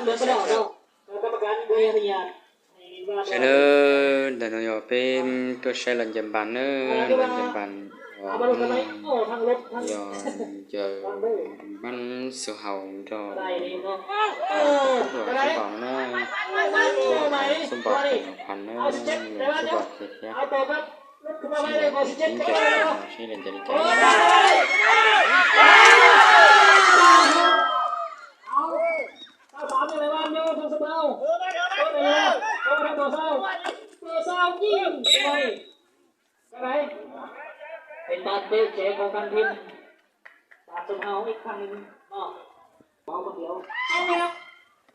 ເລີຍບໍ່ໄດ້ອອກເນາະ ກຳມະການບໍ່ອະນຸຍາດໃຫ້ວ່າ ໃຊ່ເດີ ດານອຍເປັນຕົວໃຊ້ລັນຍາມບານເດີ ລັນຍາມບານ ຍອມເຈີມັນສູ່ເຮົາດອກ ເອີ ສມບັດເນາະ ສມບັດເປັນພັນເດີ ສມບັດເຮັດຍາກ ໃຊ້ເລີນຈະໄດ້ ເປັນບານເຕະເຈຂອງທາງທີມບານສົມເຮົາອີກຄັ້ງໜຶ່ງເນາະ ເວົ້າຄົນດຽວ ເອົາແລ້ວ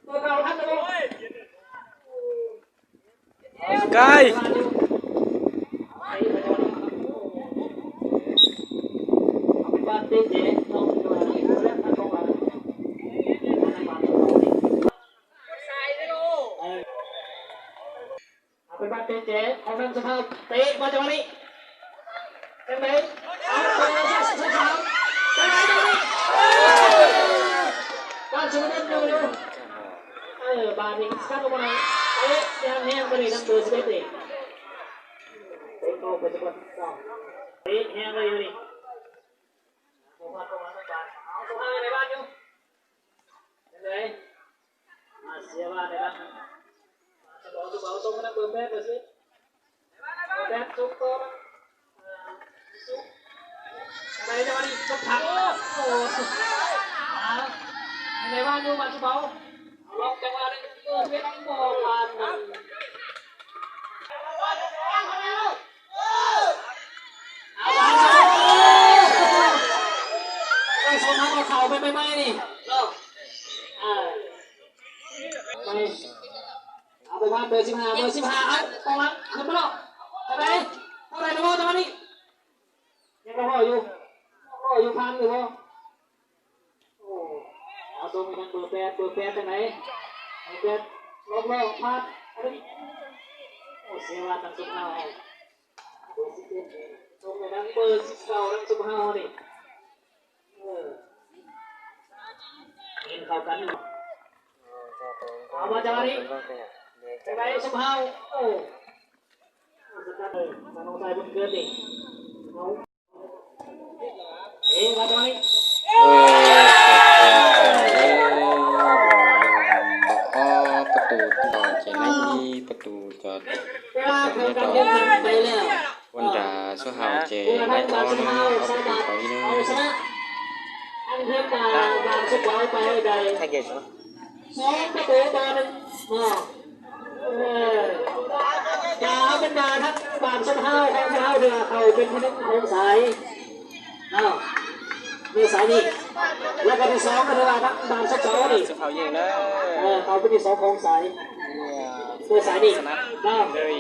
ຕົວເກົ່າທັນແລ້ວ ກາຍ ເປັນບານເຕະເຈຂອງທາງທີມ ເອົາເປັນບານເຕະເຈຂອງທາງສະພາ ເຕະມາຈັງຫວະນີ້ ຈັ່ງໃດ ເອົາ ເປີດ ຈັງໃດ ຈັງໃດ ບານສຸພະດົນຢູ່ ເອີ ບາດນີ້ສະກັດອອກມາ ເຕະແຮງໆ ບາດນີ້ນຳເບີສິບເອັດເອງ ເຕະເຂົ້າໄປສະກັດ ເຕະແຮງເລີຍຢູ່ນີ້ ບໍ່ພາດ ບໍ່ພາດ ບໍ່ພາດ ເອົາ ສະພາໃນບານຢູ່ ຈັ່ງໃດ ມາເສຍບານໃນບານ ສະບອນ ສະບອນ ສົ່ງມານຳເບີແປດ ເບີສິບເອັດ ເບີແປດ ສົ່ງຕໍ່ ເອີ ສຸ ໃນຈັງຫວະນີ້ ສົມສັກ ໂອ້ ເອົາ ໃນບານຢູ່ ບານສຸເບົາ ລອງຈັງຫວະໜຶ່ງ ເປີດເວລາບໍ່ບານນັ້ນ ເອົາ ບານສຸເບົາ ເອີ ສົມສັກ ເຂົ້າໄປໃໝ່ໆ ນີ້ເນາະ ເອີ ໄປ ເອົາໄປວາງເບີສິບຫ້າ ເບີສິບຫ້າ ເອົາ ຕອນຫຼັງ ຂຶ້ນມາເນາະ ເທົ່າໃດ ເທົ່າໃດ ເທົ່າໃດ ຈັງຫວະນີ້ ຍັງລໍຢູ່ ລໍຢູ່ ຜ່ານຢູ່ບໍ່? ໂອ້ ເອົາ ສົ່ງໄປທາງເບີແປດ ເບີແປດຈັ່ງໃດ? ເບີແປດ ລອບໆ ຜ່ານ ໂອ້ ເສຍບານທາງສຸມເຮົາ ເບີສິບເອັດ ສົ່ງໄປທາງເບີສິບເກົ້າ ທາງສຸມເຮົານີ້ ເອີ ເຫັນເຂົ້າກັນ ເອົາ ມາຈັງຫວະນີ້ ຈັ່ງໃດ ສຸມເຮົາ ໂອ້ ສະກັດເລີຍ ທາງນ້ອງຊາຍບຸນເກີດນີ້ ເອົາ ເອີ ມາດອຍ ເອີ ເອີ ປະຕູ ເຈໄນ ປະຕູຈອດ ເວລາເຂົ້າກັນເດີນທາງໄປແລ້ວ ຄົນດາ ສຸເຮົາ ເຈໄນ ເອົາເນາະ ເອົາປະຕູເຂົາອີກເນາະ ເອົາຊະນະ ອັນເພິ່ນວ່າບາງສຸດເອົາໄປໄດ້ ສອງປະຕູຕໍ່ໜຶ່ງເນາະ ເອີ ກະເອົາເປັນວ່າທາງບ້ານສົມເຮົາ ຂອງເຮົາເທື່ອເຂົ້າເປັນທີໜຶ່ງຂອງສາຍເນາະ ໃນສາຍນີ້ ແລ້ວກໍທີສອງກໍຖືວ່າທາງບ້ານສົມເຮົານີ້ ເຂົາຍິງເດີ ເອີ ເຂົ້າເປັນທີສອງຂອງສາຍ ໃນສາຍນີ້ເນາະ ເອີ